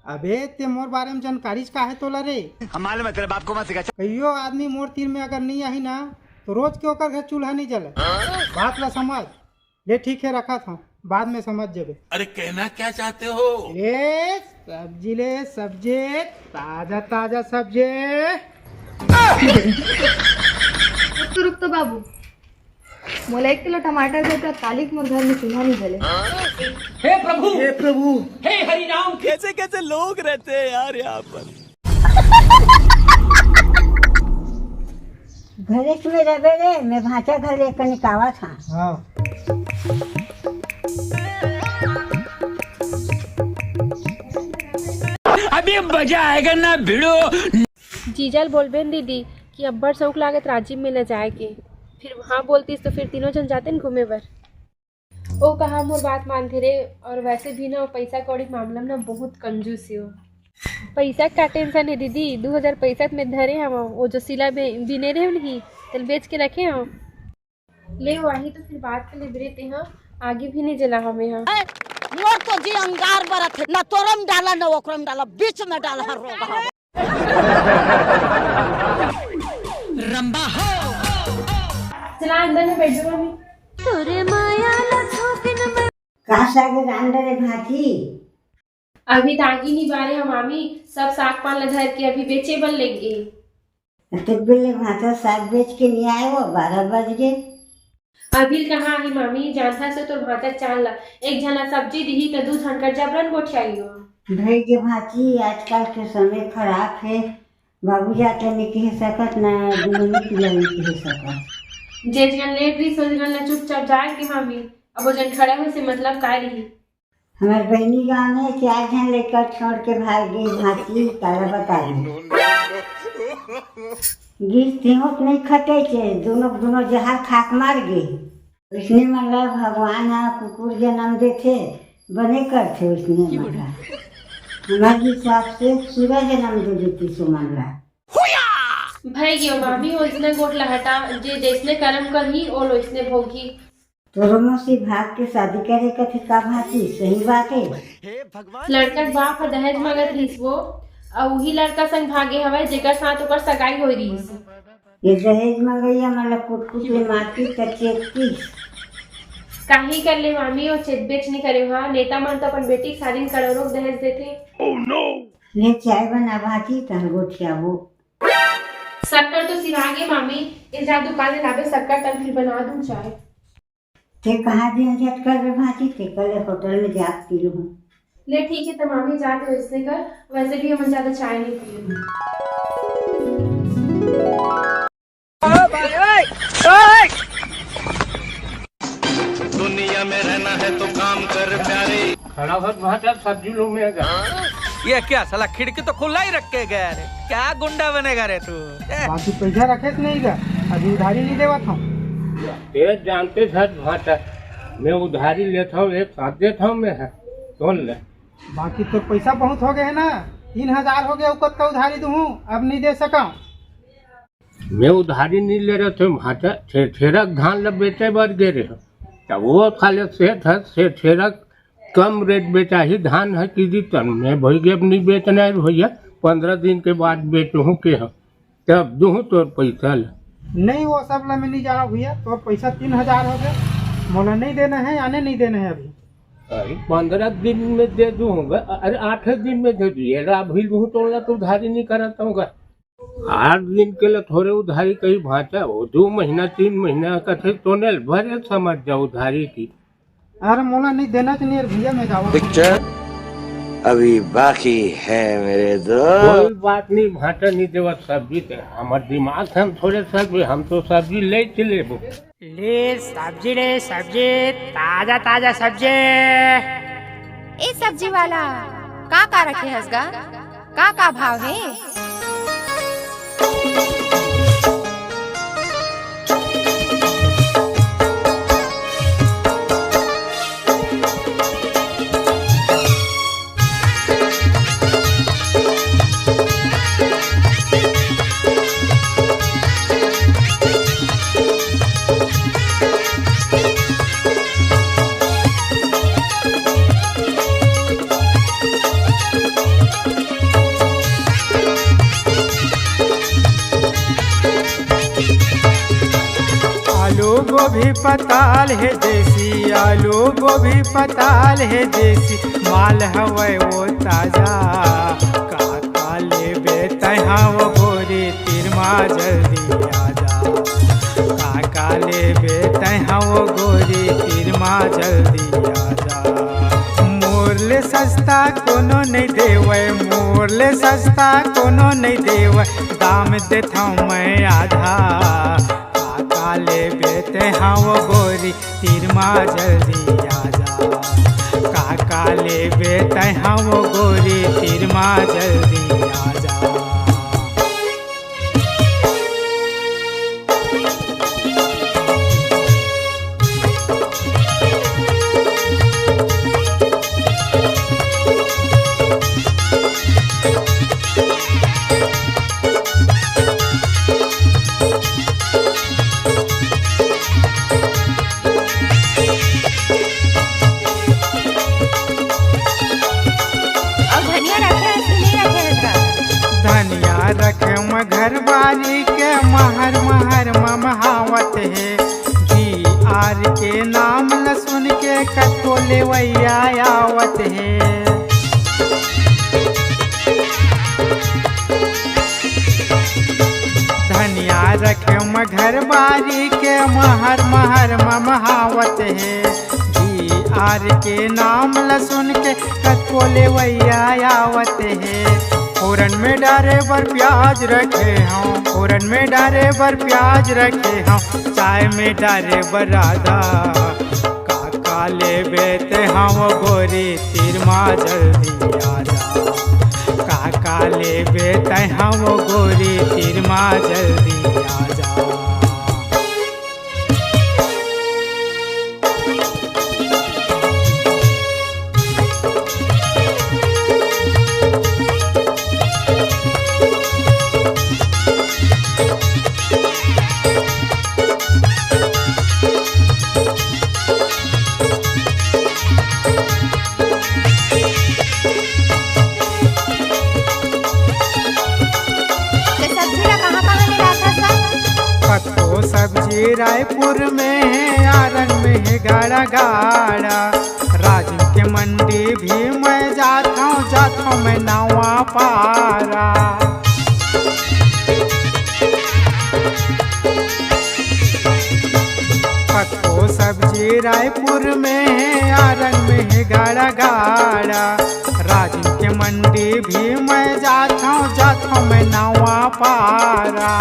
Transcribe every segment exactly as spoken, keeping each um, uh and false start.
अबे, ते मोर बारे में जानकारी काहे तोला रे? हम मालूम है, तेरे बाप को मत सिखा। कहियो आदमी मोर तीर में अगर नहीं आही ना, तो रोज के ओकर घर चूल्हा नहीं जले। बात ला समझ। ले ठीक है, रखत हँव, बाद में समझ जबे। अरे, कहना क्या चाहते हो? ले सब्जी, ले सब्जी, ताजा ताजा सब्जी। रुक तो, रुक तो बाबू, मोला एक किलो टमाटर दे, त काली के मोर घर में चूल्हा नहीं जले। हे प्रभु, हे प्रभु, हे हरि राम। कैसे कैसे लोग रहते हैं यार यहाँ पर। घरेच में रबे रे, मैं भांचा घर ले कनिक आवत हँव। हाँ। अभी मजा आएगा ना भिड़ो। जीजा ल बोलबे न दीदी कि अब्बड़ शौक लागत राजिम मेला जाए के, फिर वहाँ बोलतीस तो फिर तीनों झन जातेन घूमे बर। ओ कहाँ मोर बात मानथे रे, और वैसे भी ना, ओ पैसा कौड़ी के मामला में ना बहुत कंजूस हे ओ। पैसा के का tension हे दीदी, दू हजार पैसा त मैं धरे हवँव, ओ जो सिला बे-, बिने रहे नहीं, तेला बेच के रखे हवँव। ले, ओ आही तो फिर बात कर लेबे रे तेहा, आगी भी नहीं जलाहँव मैं हा। ए, मोर तो जी अंगार बरत हे, ना तोरम डाला, ना ओकरम डाला, बीच में डाला हर रोग हवा। रंबा हो। चला अंदर में bedroom में। तोरे माया ला थोपिन में। का साग रांधे रे भांची? अभी त आगी नहीं बारे हँव मामी, सब साग पान ला धर के अभी बेचे बर लेगे। अतेक बेर ले भांचा साग बेच के नहीं आए हो, बारह बज गे। अभी ल कहाँ आही मामी, जानथस तो तोर भांचा चाल ला, एक झन ला सब्जी दिही त दू झन कर जबरन गोठियाही हो। भई गे भांची, आजकल के समय खराब हे, बाबू जात ल नहीं कहे सकत ना, दुनो पिला नहीं कहे सकत। जे झन लेट रही, सो झन ला चुपचाप जाए के मामी, अब ओ झन खड़ा होय से मतलब काय रही? हमर बहिनी गांव में चार झन लइका छोड़ के भाग गे भांची, काला बता दे। गिस तेहों नहीं खटे के, दुनो, दुनो जहार खाक मार गे। वइसने मन ला भगवान ह कुकुर जन्म देथे, बने करथे वइसने मन ला। हमर हिसाब से सुरा जन्म दे देतिस ओ मन ला। भई गे मामी, ओइसने गोठ ला हटा, जे जइसने करम करही, ओ लोइसने भोगही। तोरो मौसी भाग के शादी करे कथे का भांची, सही बात हे। लड़का के बाप ह दहेज मांगत रहिस वो, अउ उही लड़का संग भागे हवय, जेकर साथ ओकर सगाई होय रहिस। ये दहेज मंगइया मन ला कुट कुट ले मारती त चेपती। काही कर ले मामी, ओ चेत बेच नहीं करे हा। नेता मन तो अपन बेटी के शादी में करोड़ों के दहेज देथे। ले चाय बना भांची, तहन गोठियाबो। शक्कर तो सिरा गे मामी, ए जा दुकान ले लाबे शक्कर, तहन फिर बना दूं चाय। ते कहाँ झंझट करबे भांची, ते कल होटल में जाके पी लूँ। ले ठीक है, त मामी जाके वैसने कर, वैसे भी हमन ज्यादा चाय नहीं पिए। दुनिया में रहना है तो काम कर प्यारे। खड़ा होत भांचा सब्जी लो में जा। ये क्या साला खिड़की तो खुला ही रख के गया रे, क्या गुंडा बनेगा रे तू? ए। बाकी पैसा रखेस नहीं गा, अभी उधारी नहीं देवत हँव। तें जानते हस भांचा, मैं उधारी लेत हँव, एक साथ देत हँव मैं हा। सुन ले। बाकी तोर पैसा बहुत हो गए हे ना, तीन हजार हो गए, अउ कतका उधारी दूहूँ, अब नहीं दे सकँव। मैं उधारी नहीं ले रहे थे भांचा, ठे-, ठेरक धान ल बेचे बर गे रहे, तब वो खाले सेठ ह, से ठेरक कम रेट बेचाही धान ह, कि जी तन में भई गे, अब नहीं बेचना हे भैया, पंद्रह दिन के बाद बेचहूँ के ह। तब दूहूँ तोर पैसा ल। नहीं, वो सब ला मैं नहीं जाना भैया, तोर पैसा तीन हजार हो गए, मोला नहीं देना है, आने नहीं देना है अभी। अरे, पंद्रह दिन में दे दूहूँ, अरे, आठे दिन में दे दूँ, ये ला अभी दूहूँ तोला तो उधारी नहीं करत हँव गा। आठ दिन के लिए थोड़े उधारी कही भांचा, वो दो महीना, तीन महीना कथे, तोने ल भरे समझ जा उधारी की। अरे मोला नहीं देना चाहिए यार भैया, मैं जावा। पिक्चर अभी बाकी है मेरे दोस्त। कोई बात नहीं, भांटा नहीं देवत सब्जी ते। हमर दिमाग से हम थोड़े सब्जी, हम तो सब्जी ले चले वो। ले सब्जी, ले सब्जी, ताजा ताजा सब्जी। ए सब्जी वाला, का का रखे हस गा? का का भाव हे? गोभी पताल हे देसी, आलू गोभी पताल हे देसी, माल हवय वो ताजा। का का लेबे तैं हव गोरी, तीर मा जल्दी आजा। का का लेबे तैं हव गोरी, तीर मा जल्दी आजा। मोर ले सस्ता कोनो नइ देवय, मोर ले सस्ता कोनो नइ देवय, दाम देथव मैं आधा। का का लेबे तैं हव गोरी, तीर मा जल्दी आजा। का का लेबे तैं हव गोरी, तीर मा जल्दी आजा। अउ धनिया रखे हस कि नहीं रखे हस गा? धनिया रखे म घर बारी के, महर महर ममहावत हे। जी आर के नाम ल सुन के कतको लेवैया आवत हे। धनिया रखे म घर बारी के, महर महर ममहावत हे। जी आर के नाम ल सुन के कतको लेवैया आवत हे। फोरन में डारे बर प्याज रखे हंव, फोरन में डारे बर प्याज रखे हंव, चाय में डारे बर आदा। का का लेबे तैं हव गोरी, तीर मा जल्दी आजा। का का लेबे तैं हव गोरी, तीर मा जल्दी आजा। ते सब्जी ला कहाँ कहाँ ले लाथस गा? कतको सब्जी रायपुर में हे, आरंग में हे गाड़ा गाड़ा। राजिम के मंडी भी मैं जाथंव, जाथंव मैं नवा पारा। कतको सब्जी रायपुर में हे, आरंग में हे गाड़ा गाड़ा। राजिम के मंडी भी मैं जाथंव, जाथंव मैं नवा पारा।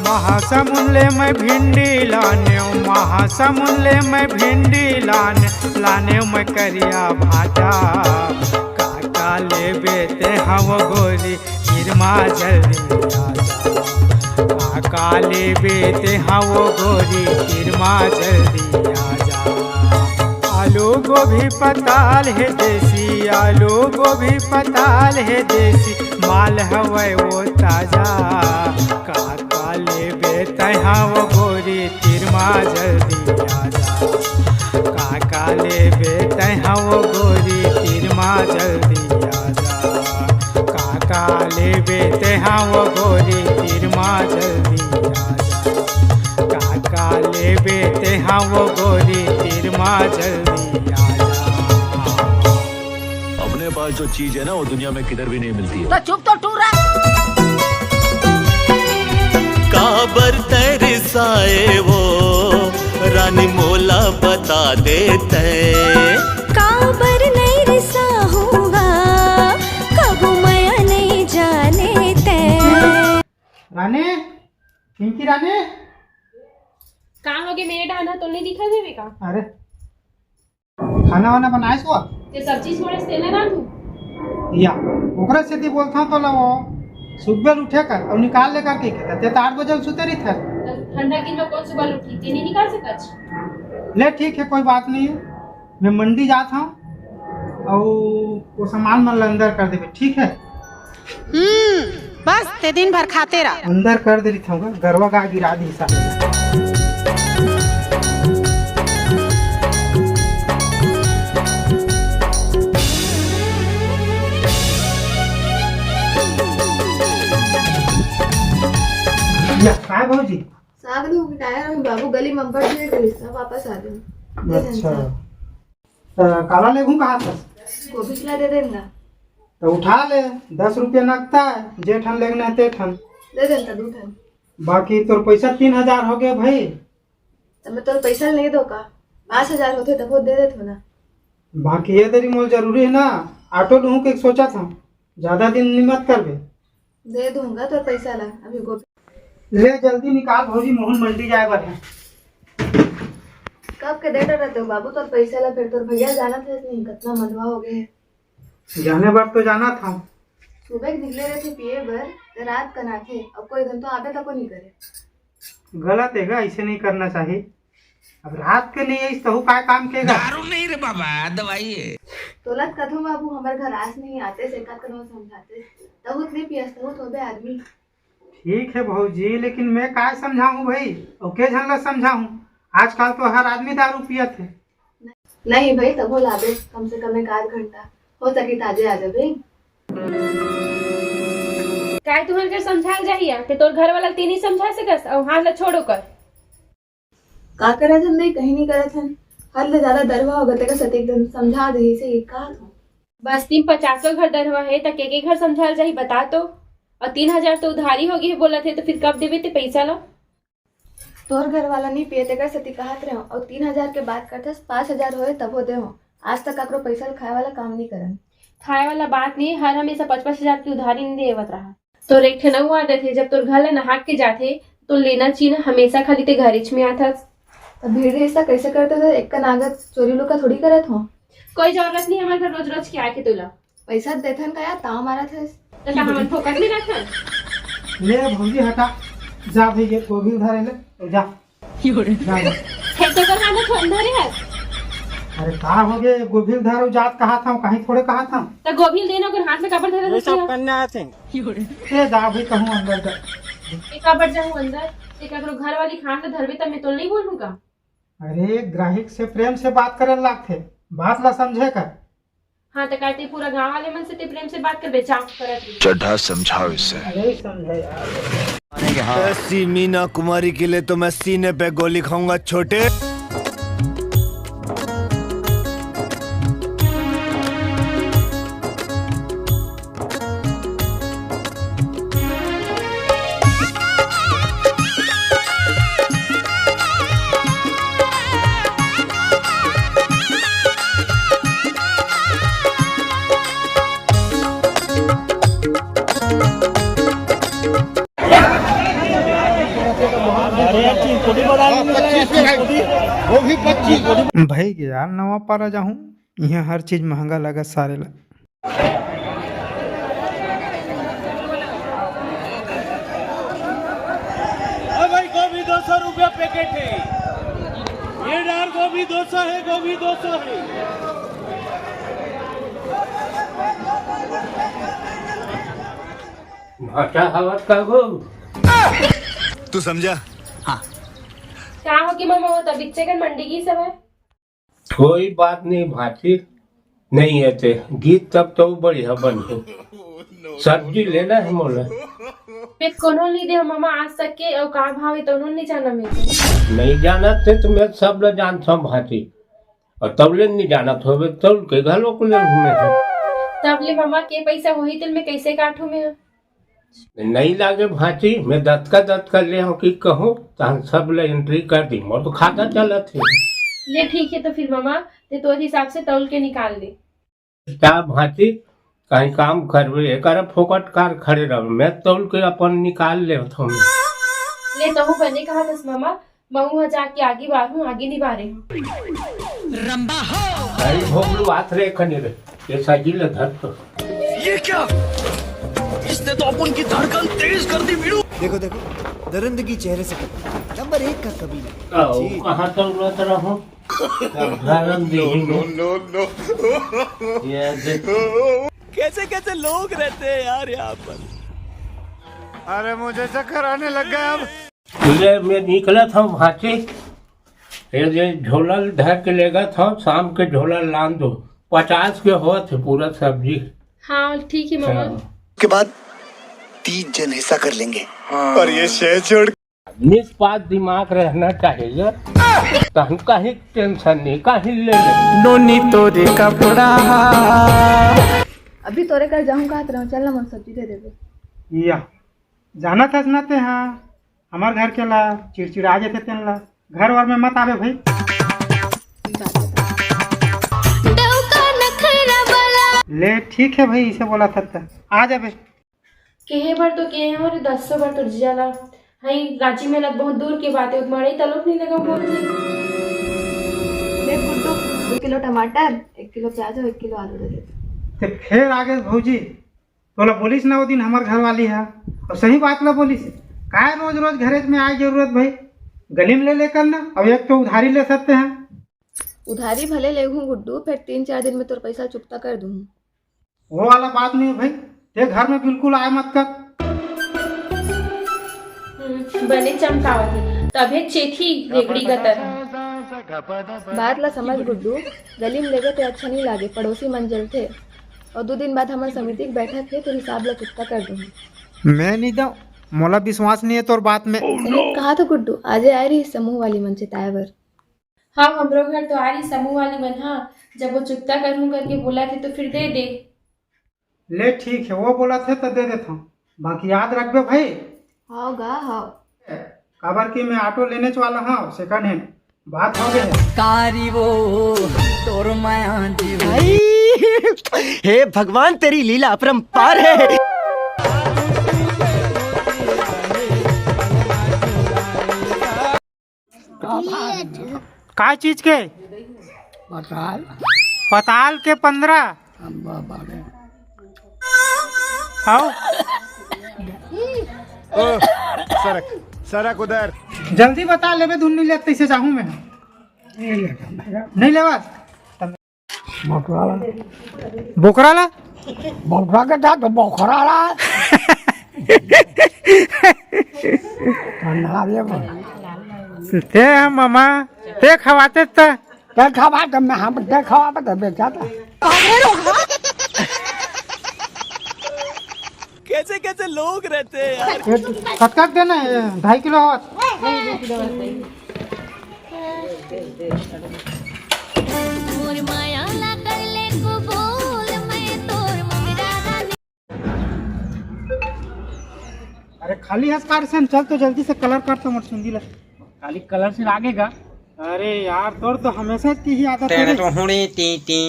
महासमुंद ले मैं भिंडी लानेव, महासमुंद ले मैं भिंडी लाने, लानेव मैं करिया भाटा। का का लेबे तैं हव गोरी, तीर मा जल्दी आजा। का का लेबे तैं हव गोरी, तीर मा जल्दी आजा। आलू गोभी पताल हे देसी, आलू गोभी पताल हे देसी, माल हवय वो ताजा। का का लेबे तैं हव गोरी, तीर मा जल्दी आजा। का का लेबे तैं हव गोरी, तीर मा जल्दी आजा। का का लेबे तैं हव गोरी, तीर मा जल्दी आजा। का का लेबे तैं हव गोरी, तीर मा जल्दी आजा। अपने पास जो चीज है ना, वो दुनिया में किधर भी नहीं मिलती है। तो चुप तो टूरा। काबर तैं रिसाए वो रानी, मोला बता दे तैं। काबर नइ रिसाहूँ गा, कभू मया नइ जाने तैं। रानी, पिंकी रानी। का होगे मेरे डाना, तो नहीं दिखा देवे का? अरे, खाना वाना बनाएस वो? ते सब्जी छोड़े से तेला ना तू? या, ओकरा सेती बोलथंव तोला वो, सुबह उठे कर अउ निकाल ले कर के खेता। ते तो आठ बजे सुते रहिथस। तो ठंडा दिन में कौन सुबह उठी? ते नहीं निकाल सकत? ले ठीक है, कोई बात नहीं है, मैं मंडी जात हंव अउ वो सामान मन ला अंदर कर देबे, ठीक है? हम्म, बस ते दिन भर खाते रह। अंदर कर दे रहिथंव गा, गरवा गा गिरा दिही साले। या, काय भौजी? साग लूहूं कि काय रही बाबू, गली में अब्बड़ भीड़ रही, सब वापस आ गए। अच्छा। त काला लेगहूं कहा था? गोभी ला दे देना। त उठा ले, दस रुपया नगता है, जे ठन लेगना है ते ठन। दे देना दू ठन। बाकी तोर पैसा तीन हजार हो गए भाई। त मैं तोर पैसा नहीं दो का? पाँच हजार होते तब वो दे देत हो ना। बाकी ये देरी मोल जरूरी है ना, ऑटो लूहूं के सोचा था, ज्यादा दिन नहीं मत करबे। दे दूंगा तोर पैसा ला, अभी गोभी। ले जल्दी निकाल भौजी, मोहन मंडी जाए बर है। कब के देत रहते हो बाबू तोर पैसा ला, फिर तोर भैया जाना थे नहीं, कितना मंदवा हो गए है। जाने बर तो जाना था। सुबह के निकले रहे थे पिए बर, ते रात कन आथे, अब कोई दिन तो आबे तको नहीं करे। गलत है गा, ऐसे नहीं करना चाहिए। अब रात के नहीं आइस, तहू काय काम के गा? दारू नहीं रे बाबा, दवाई है। तोला त कथों बाबू, हमर घर आस नहीं आते, से का कनो समझाते, तहू त नहीं पियस, तहू थोबे आदमी। ठीक है भौजी, लेकिन मैं काय समझाऊं भाई, अउ के झन ला समझाऊं? आजकल तो हर आदमी दारू पियत है। नहीं भाई, तभो लाबे, कम से कम एक आध घंटा, हो सके ताजे आ जाबे। काय तुहर घर समझाल जाही या? ते तोर घर वाला तीन ही समझा सकस, अउ हाथ ला छोड़ ओकर। का करा जन नहीं, कहीं नहीं करत हन। हद ले ज्यादा दरवा होगा, तेकर सेती एकदम समझा देही से एक कहा था। बस तीन पचासो घर दरवा है, त के के घर समझाल जाही, बता तो। और तीन हजार तो उधारी हो गई है, बोलत है, तो फिर कब देबे ते पैसा ला? तोर घर वाला नहीं पिए, तेकर सेती कहत रहे हो, और तीन हजार के बात करथस, पाँच हजार होए तभो दे हो। आज तक ककरो पैसा ल खाए वाला काम नहीं करन। खाए वाला बात नहीं, हर हमेशा पाँच पाँच हजार की उधारी नहीं देवत रहा। तोर एक ठन अउ आदत है, जब तोर घर ला नहाक के जाथे, तो लेना चीना हमेशा खाली ते घरेच में आथस। त भीड़ रहिस त कैसे करते थे? एक कन आगत चोरी लुका थोड़ी करत हो। कोई जरूरत नहीं हमारे घर रोज रोज के आके तोला। पैसा देथन का यार, ताव मारत हस। त का हमन फोकट में रखन? ले भौजी हटा, जा भाई ये गोभी उधार ले, जा। जा, जा। हे तो कर हाथ में फोन धरे हस। अरे का हो गए, गोभी उधार जात कहा था, कहीं थोड़े कहा था। त गोभी लेना ओकर हाथ में काबर धरे ये हस सब यार? करने आते हैं। ए, जा भाई, कहूँ अंदर जा। ए, काबर जाहूँ अंदर? ते ककरो घर वाली खान त धरबे, त मैं तो नहीं बोलूँ का? अरे, ग्राहक से प्रेम से बात करे लागथे, बात ला समझे कर। हाँ, त कहते पूरा गांव वाले मन से ते प्रेम से बात करबे, जा, करत रही। चड्ढा समझाओ इसे। नहीं समझे यार। ऐसी मीना कुमारी के लिए तो मैं सीने पे गोली खाऊंगा, छोटे। अरे यार, चीज थोड़ी बना ली। पच्चीस में भाई, वो भी पच्चीस। भाई के यार, नवा पारा जाहूं, इहां हर चीज महंगा लगा सारे ला। अरे भाई, गोभी दो सौ रुपया पैकेट है। ये डाल, गोभी दो सौ है, गोभी दो सौ है। भाषा हवत का गो? तू समझा? हाँ। का हो कि मामा, वो तबियत से कन मंडी गिस हवय? कोई बात नहीं भांची, नहीं है ते गीत तब तो बढ़िया बनी। सब्जी लेना है मोला। मैं कोनो नहीं दे मामा, आज तक के अउ का भाव है तोनो नहीं जाना मैं। नहीं जाना थे तो मैं सब ल जानता हूँ भांची, और तब ले नहीं जाना थे तब के घलो को ले घूमे थे। तब ले मामा के पैसा होही तेल मैं कैसे काटू मैं? नहीं लागे भांची, मैं दतका दतका ले हूँ कि कहूँ, तहन सब ले एंट्री कर दी, मोर तो खाता चलत है। ले ठीक है, तो फिर मामा, ते तोर हिसाब से तौल के निकाल दे। क्या भांची, कहीं काम करबे, एकर फोकट कार खड़े रहबे, मैं तौल के अपन निकाल ले हूँ। ले तहु बने कहा दस मामा, महू ह जाके आगी बारहूं, आगी निबारे हूं। रंबा हो। अरे भोगलू, हाथ रे खने रे, ये साइकिल धर तो। ये क्या? इसने तो अपन की धड़कन तेज कर दी, वीरू। देखो, देखो, दरिंदगी चेहरे से कटे। नंबर एक का कबीर। आओ, जी। कहाँ तो उड़त रहो? अब धरम देही में। No, no, no। ये देख। कैसे कैसे लोग रहते हैं यार यहाँ पर। अरे, मुझे चक्कर आने लग गया अब। ले, मैं निकलत हूँ भांची, ये जे झोला धर के लेगत हूँ, शाम के झोला लान दो, पचास के होत है पूरा सब्जी। हाँ, ठीक है मामा। हाँ। के बाद तीन जन हिस्सा कर लेंगे। और ये शहर छोड़ निष्पाप दिमाग रहना चाहिए। तहन कहीं टेंशन नहीं, कहीं ले ले। नोनी तोरे कपड़ा। अभी तोरे घर जाहूं कहत रहूं, चल ना, मोर सब्जी दे देबे। या, जानत हस ना ते, हाँ, हमार घर के ला चिड़चिड़ा जेथे तेन ला। घर वर में मत आवे भाई। ले, ठीक है भाई, इसे बोला था त आ जाबे। केहे बर तो केहे हो रे, दसो बर तोर जीजा ला। हई रांची में लग बहुत दूर के बात है, मड़ई तलोक नहीं लगा बोल जी। देख गुड्डू, दो किलो टमाटर, एक किलो प्याज और एक किलो आलू दे दे। ते फेर आगे भौजी, तोला बोलिस ना वो दिन हमर घर वाली है, और सही बात ला बोलिस। काय रोज रोज घरेज में आए जरूरत भाई, गली में ले लेकर ना, और एक तो उधारी ले सकते हैं। उधारी भले लेहूं गुड्डू, फिर तीन चार दिन में तोर पैसा चुकता कर दूं। वो वाला बात नहीं है भाई, ते घर में बिल्कुल आए मत कर। हम्म, बने चमकावत हे, तभे चेथी रेगड़ी गतर। बात ला समझ गुड्डू, गली में लेबे ते अच्छा नहीं लागे, पड़ोसी मन जलथे। और दो दिन बाद हमर समिति के बैठक हे, तो हिसाब ला चुकता कर दूंगी। मैं नहीं दऊं, मोला विश्वास नहीं है तोर बात में। सही कहा तो गुड्डू, आजे आए रही समूह वाली मन चेताए बर। हाँ, हमरो घर तो आ रही समूह वाली मन, हाँ, जब वो चुकता करहूँ करके बोला थे तो फिर दे दे। ले ठीक है, वो बोला थे तो दे देता हूँ, बाकी याद रखबे भाई। हाँ गा, हाँ। काबर कि मैं ऑटो लेने वाला हूँ सेकंड हैंड, बात हो गई है। कारी वो तोर माया जी भाई। हे भगवान, तेरी लीला अपरंपार है। का चीज के? पताल। पताल के पंद्रह। हम बाबा रे। आओ। ओ, सरक, सरक उधर। जल्दी बता लेबे, धुन नहीं लेते इसे चाहूँ मैं। नहीं लेता मैं। नहीं लेवा? बोकरा ला। बोकरा ला? बोकरा के था तो बोकरा ला। ना ले बा। ते हम मामा, ते खवाते त। ते खवा त मैं हम ते खवा त बेचा था। कैसे कैसे लोग रहते हैं यार। ये कतका देना है? ढाई किलो होत। तोर माया ला कर ले कबूल, मैं तोर मंगरा रानी। अरे खाली हस कार से चल तो जल्दी से कलर कर तो मोर चुंदी ला। खाली कलर से लागेगा। अरे यार, तोर तो हमेशा की ही आदत है तेरे रे। तो हुड़ी टी टी,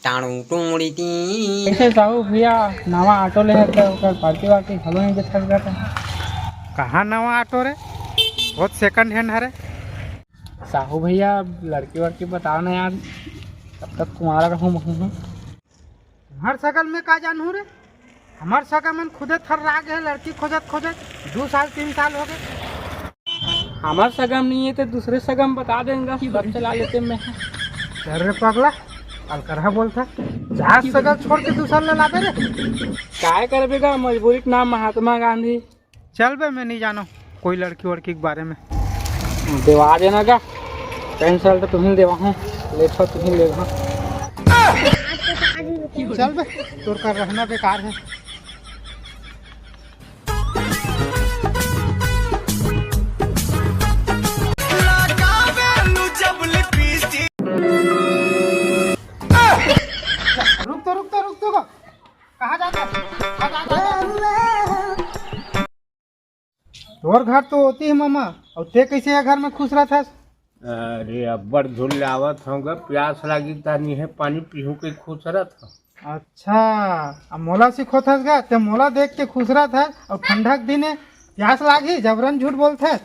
टाणू टूड़ी टी। कैसे साहू भैया, नवा ऑटो ले हस त ओकर पार्टी वार्टी घलो नहीं देखल जाता। कहाँ नवा ऑटो रे? बहुत सेकंड हैंड हरे। साहू भैया, लड़की वड़की बताओ ना यार, तब तक कुमारा रहूं महूं। हर सगल में का जानहूं रे? हमर सगा मन खुदे थर्रा गे हे लड़की खोजत खोजत, दू साल तीन साल हो गए। हमर सगा में नहीं है तो दूसरे सगा में बता देंगा, सब चला लेते मैं। चल रे पगला, अलकरहा बोलता, चार सगा छोड़ के दूसर ले लाबे रे। काय करबे गा, मजबूरी के नाम महात्मा गांधी। चल बे, मैं नहीं जानो कोई लड़की वड़की के बारे में। देवा देना का? कैंसिल तो तुम्हें देवा हूँ, लेट हो तुम्हें लेवा। चल बे, तोर कर रहना बेकार है। रुक तो, रुक तो, रुक तो। कहाँ जाता? कहाँ जाता? तोर घर तो होती है मामा, और ते कैसे ये घर में खुश रहत हस? अरे अब्बड़ झुल आवत हूँ गा, प्यास लागी तानी है, पानी पीहू के खुश रहत हूँ। अच्छा, अब मोला सिखोत हस गा, ते मोला देख के खुश रहत हस, और ठंडा के दिन है, प्यास लागी, जबरन झूठ बोलत हस।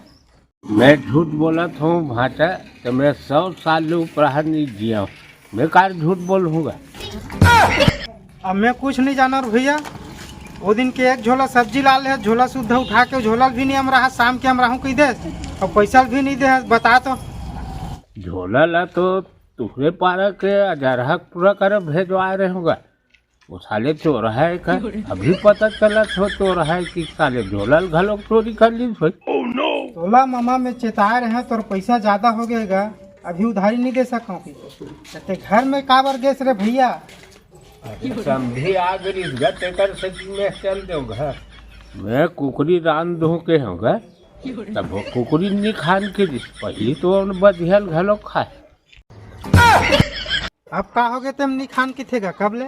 मैं झूठ बोलत हूँ भांचा, तो मैं सौ साल ले ऊपर नहीं जिया हूँ। बेकार झूठ बोलहूँ गा। अब मैं कुछ नहीं जाना रे भैया। वो दिन के एक झोला सब्जी ला ले, झोला सुद्धा उठा के झोला भी नहीं हम रहा, शाम के हम रहूँ कही दे, और पैसा भी नहीं दे, बता तो। झोला ला तो तुहरे पारा के अजरहक पूरा कर भेजवा रहे होगा। वो साले चोर है का? अभी पता चला तो चोर है कि साले झोला घलो चोरी कर ली भाई। तोला मामा में चेताए रहे, तोर पैसा ज्यादा हो गएगा, अभी उधारी नहीं दे सकूँ। ते घर में काबर गेस रे भैया? अरे समधी आ गई इस घर, तेकर से कि मैं चल दो घर। मैं कुकरी रांध दूँ के हूँ घर। तब वो कुकरी नी खान के दिस, पहिली तो ओन बधिया ल घलो खाए। अब का हो गे, तेम नी खान किथे गा, कब ले?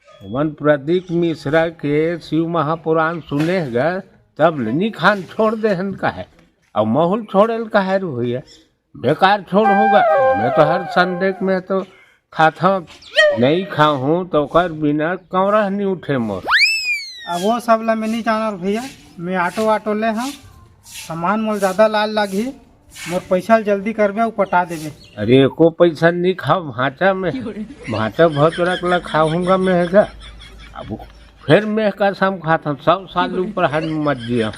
ओमन प्रदीप मिश्रा के शिव महापुराण सुने हे गा, तब ले नी खान छोड़ दे हन कहे। अब महूं ल छोड़े ल कहे रे भैया, बेकार छोड़ होगा। मैं तो हर संडे के मैं तो खाथंव, नहीं खाहूं तो ओकर बिना कौरह नहीं उठे मोर। अब वो सब ला मैं नहीं जानव भैया, मैं ऑटो वाटो ले हंव, सामान मोला ज्यादा लाय ल लागही, मोर पैसा ल जल्दी करबे अउ पटा देबे। अरे एको पैसा नहीं खाव भांचा में, भांचा भचोरा ला खाहूंगा मैं हे गा। अब फेर मैं कसम खाथंव, सौ साल ऊपर हन मत जिया।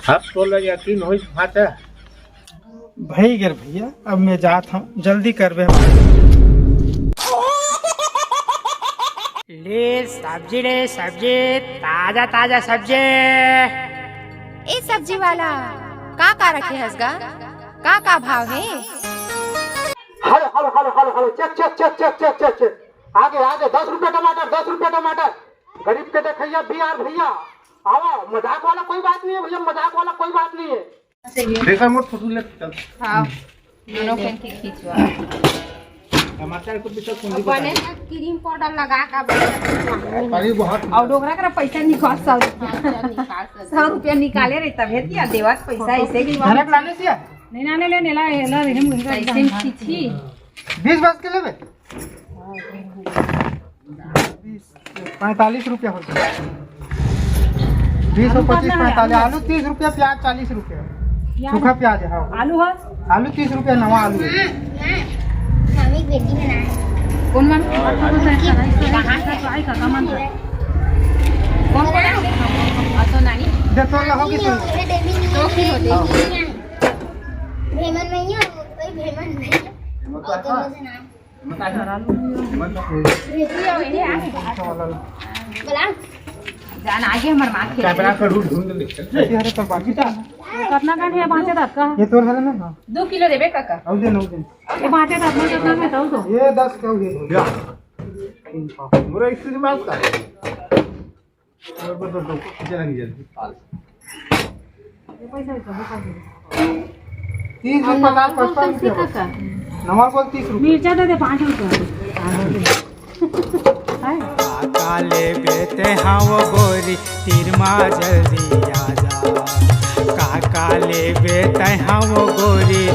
अब तोला यकीन होइस भांचा? भई गे रे भैया, अब मैं जात हंव, जल्दी करबे। ले सब्जी, ले सब्जी, ताजा ताजा सब्जी। ए सब्जी वाला, का का रखे हस गा? का का भाव हे? Hello, hello, hello, hello, hello, check, check, check. आगे, आगे, दस रुपया टमाटर, दस रुपया टमाटर। गरीब के देखइया भी यार भैया, आवा, मजाक वाला कोई बात नहीं है भैया, मजाक वाला कोई बात नहीं है। देखा मोर फोटो ले, चल। हाँ, दोनों के खींचवा। टमाटर को भी सब कुंजी बने बता। ना क्रीम पाउडर लगा का बने। अरे बहुत। अउ डोकरा करा पैसा निकाल, सौ रुपया। हाँ, चल निकाल, सौ रुपया निकाले रहे, तब हे दिया देवत पैसा ऐसे की बात। घरे लाने सिया? नहीं लाने ले, नेला, एला, रहम, रहम, कैसे रहम। खींची? बीस बस के लेबे? पैंतालीस रुपया हो जाए। बीस और पच्चीस, पैंतालीस। आलू तीस रुपया, प्याज चालीस रुपया। प्याज। सूखा प्याज है, हाँ। आलू है? आलू तीस रुपया, नवा आलू है। मामी बेटी बनाए। कौन मामी? कहाँ से? कहाँ से? कौन कौन है? और तो नानी? दे तो रहोगी तू। दो किलो दे। भेमन नहीं है, कोई भेमन नहीं है। और दोनों से नाम। जान आगे हमर माँ के। कैमरा का रूट ढूंढ ले। अरे तो बाकी था। कितना का है, पाँचे दांत का? ये तोर है ना? हाँ। दो किलो देबे काका। और दे, नौ दिन। ये पाँचे दांत में कितना में दो तो? ये दस का, ये दो। या। पूरा एक से बात का। तीस दिन में पचास पचपन रुपया बस। नमक बोल तीस रुपया। मिर्चा दे दे पाँच रुपया। काका लेबे तैं हव गोरी, तीर मा जल्दी आ जा। काका लेबे तैं हव गोरी।